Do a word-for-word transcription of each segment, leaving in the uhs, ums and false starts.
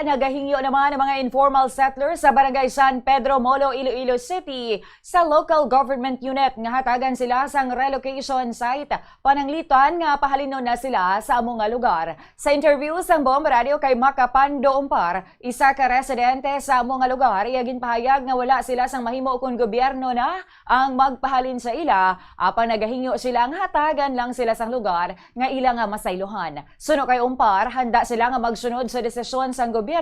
Nagahingyo naman ang mga informal settlers sa Barangay San Pedro, Molo, Iloilo City sa local government unit nga hatagan sila sang relocation site, pananglitan nga pahalinon na sila sa amo nga lugar. Sa interview sang Bomb Radio kay Macapando Umpar, isa ka residente sa amo nga lugar, iya ginpahayag nga wala sila sang mahimo kon gobyerno na ang magpahalin sa ila, apan nagahingyo sila nga hatagan lang sila sang lugar nga ila nga masaylohan. Suno kay Umpar, handa sila nga magsunod sa desisyon sang gobyerno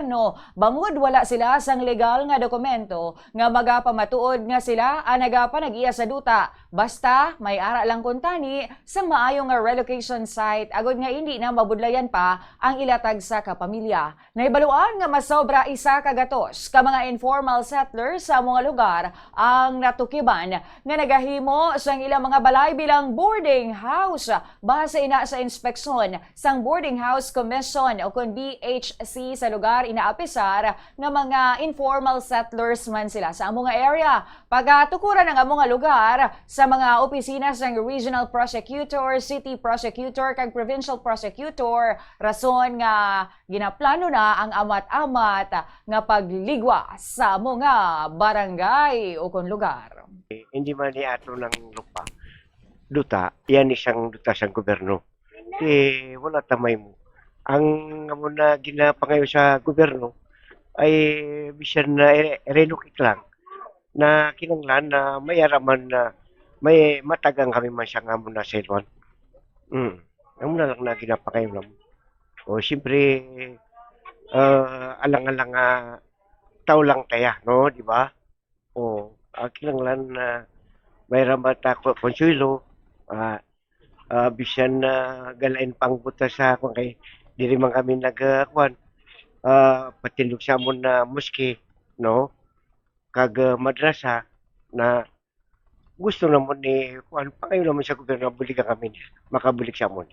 bangod wala sila sang legal nga dokumento nga magapamatuod nga sila ang nagapanag-iya sa duta, basta may ara lang kuntani sang maayo nga relocation site agod nga indi na mabudlayan pa ang ila tagsa ka pamilya. Nahibaluan nga masobra isa ka gatos ka mga informal settlers sa amo nga lugar ang natukiban nga nagahimo sang ilang mga balay bilang boarding house. Base ina sa inspeksyon sang Boarding House Commission o kon B H C sa lugar, inaapisar nga mga informal settlers man sila sa amo nga area. Pagatukuran ang amo nga lugar sa mga opisina sang Regional Prosecutor, City Prosecutor, kag Provincial Prosecutor, rason nga ginaplano na ang amat-amat nga pagligwa sa amo nga barangay o kon lugar. Hindi man ni ato ng lupa, duta, yan isang duta sang gobyerno. Eh, wala ta may mo. Ang amo na ginapangayo sa gobyerno ay bisan na i-, relocate lang na kinanglan na may araman na may matagang kami man siya nga amo na sa ilwan. Mm. Amo na lang na ginapangayo namo. O, siyempre, ah, alang-alang nga tao lang taya, no? Di ba? O, ah, kinanglan na may ramat ako konsuelo, ah, ah, bisan na galain pang buta sa akon kay diri man kami nag, ah, kuwan, ah, patindog sa amon na moske, no? Kag, ah, madrasa na gusto namon ni kuwan, pangayo namon sa gobyerno, buligan kami niya, makabulig sa amon.